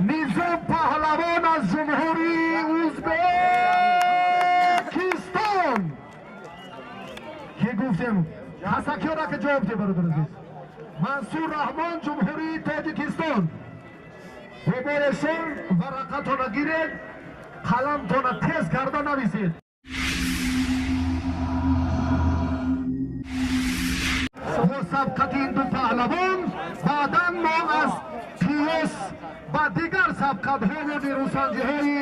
Низом Паҳлавон аз Ҷумҳурии Узбекистон. Ки гуфтем ҳасакиёра ки ҷавоб де, бародар азиз. Мансур Раҳмон, Ҷумҳурии Тоҷикистон. Бобоешон, варақатона гиред, қаламтона тез карда нависед. Бо сабқати ин ду паҳлавон баъдан мо аз қиёс ба дигар сабқатҳову нерӯсанҷиҳои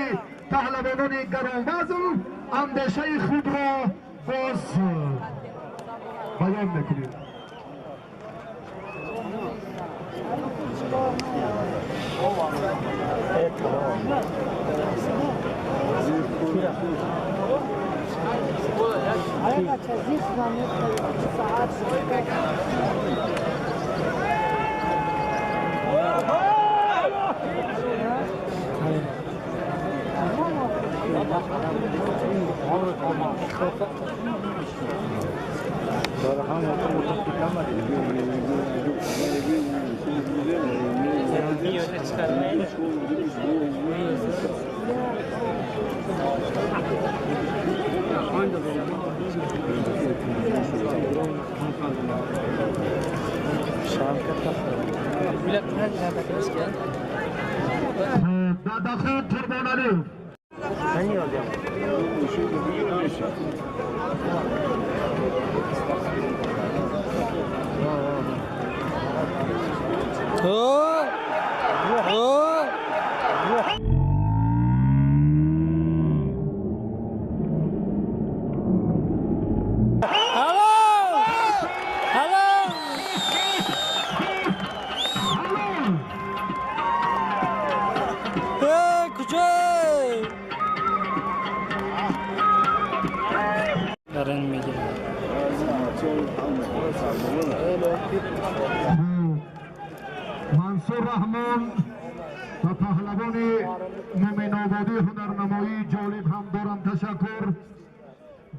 паҳлавонони гаронвазн андешаи худро боз баён мекунем. Дадахон Қурбоналиев. Мансур Раҳмон ва паҳлавони Муминободӣ ҳунарнамоии ҷолиб ҳам дорам. Ташаккур.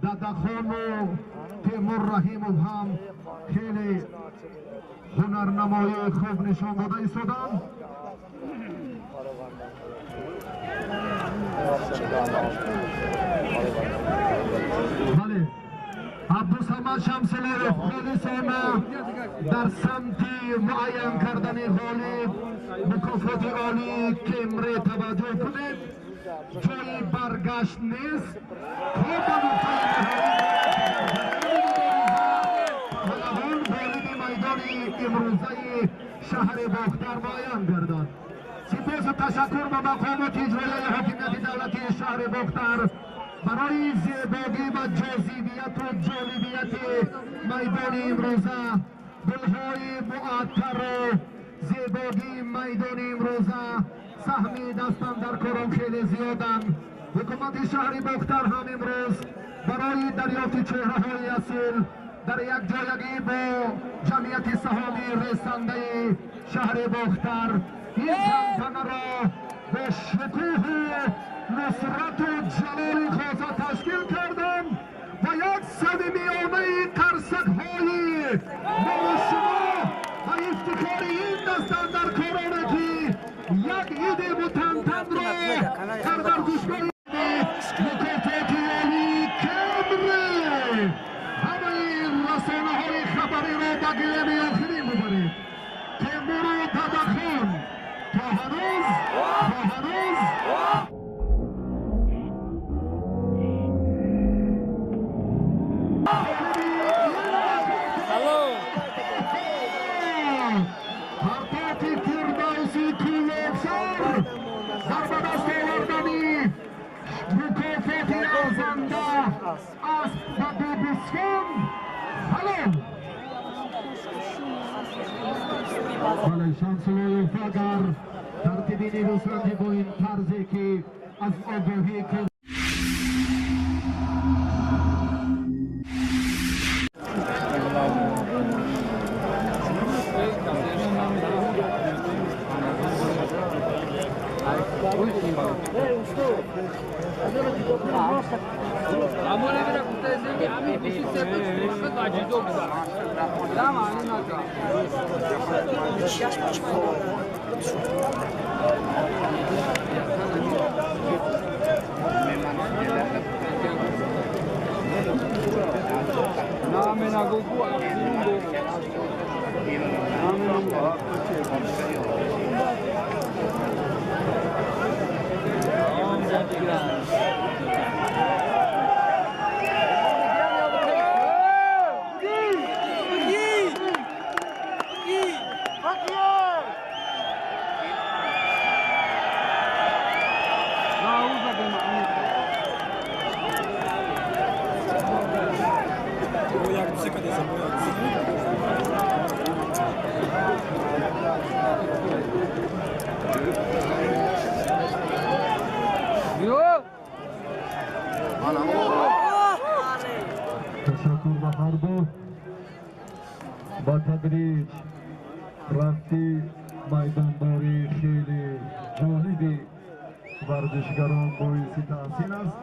Дадахону Темур Раҳимов ҳам хеле ҳунарнамоии хуб нишон дода истоданд. Бале, Абдусамад Шамсуллоев холисона дар самти муайян кардани ғолиб мукофоти олии Кемре таваҷҷӯҳ кунед. Ҷои баргашт нест. То ба нуқтаи ниҳоӣ ғолиби майдони имрӯзаи шаҳри Бохтар муайян гардад. Сипосу ташаккур ба мақомоти иҷроияи ҳокимияти давлатии шаҳри Бохтар барои зебогӣ ва ҷозибияту ҷолибияти майдони имрӯза, гулҳои муаттару зебогии майдони имрӯза саҳми дастандаркорон хеле зиёданд. Ҳукумати шаҳри Бохтар ҳам имрӯз барои дарёфти чеҳраҳои асил дар якҷоягӣ бо ҷамъияти саҳомии ресандаи шаҳри Бохтар ин тантанаро бо шукӯҳу нусрату ҷалоли хоса ташкил карданд ва як самимиёнаи қарсакҳои мову шумо ва ифтихори ин дастандаркороне ки як иди мутантанро дар варзишгоҳи мукофоти олии Кемре ҳамаи расонаҳои хабариро ба гилеми охирин бубаред. Темуру Дадахон то ҳанӯз Ҳарфоти Фирдавси Кӯлобшор дар ба даст овардани мукофоти арзанда асп ва ду гӯсфанд ҳалол. Бале, Шамсуллоев агар тартиби нерӯсанҷӣ бо ин тарзе ки аз огоҳии Варзишгарон боиси таҳсин аст.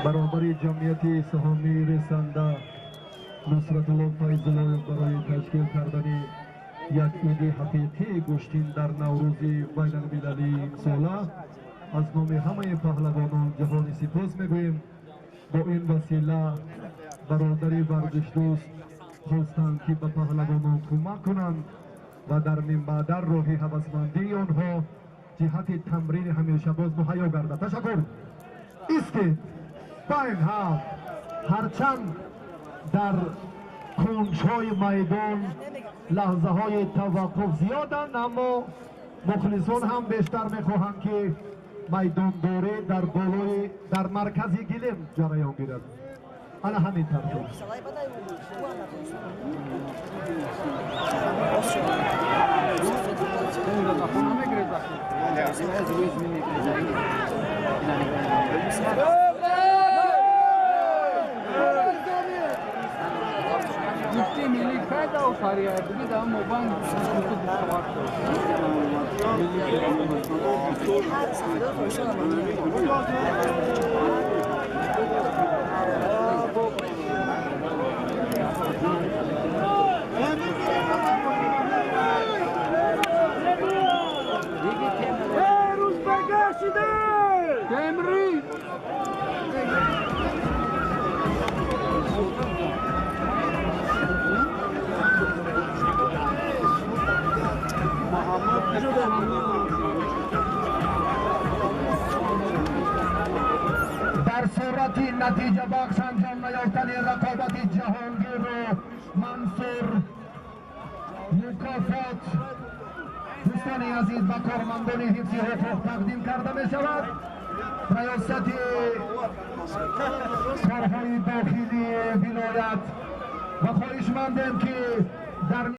Баробари ҷамъияти саҳомии ресанда Нусратулло Файзуллоев барои ташкил кардани як иди ҳақиқии гӯштин дар Наврӯзи байналмилалии имсола аз номи ҳамаи паҳлавонон ҷаҳони сипос мегӯем. Бо ин васила бародари варзишдӯст хостанд, ки ба паҳлавонон кӯмак кунанд ва дар минбаъдар роҳи ҳавасмандии онҳо ҷиҳати тамрини ҳамеша боз муҳайё гардад. Ташаккур. Истед, байн ҳафт. Ҳарчанд дар кунҷҳои майдон лаҳзаҳои таваққуф зиёданд, аммо мухлисон ҳам бештар мехоҳанд, ки майдондорӣ дар болои дар маркази гилем ҷараён гирад. Ана ҳамин тартиб. Дар сурати натиҷабахш анҷом наёфтани рақобати Ҷаҳонгиру Мансур, мукофот, дӯстони азиз, ба кормандони ҳифзи ҳуқуқ тақдим карда мешавад. Раёсати корҳои дохилии вилоят ва хоҳишмандем, ки дар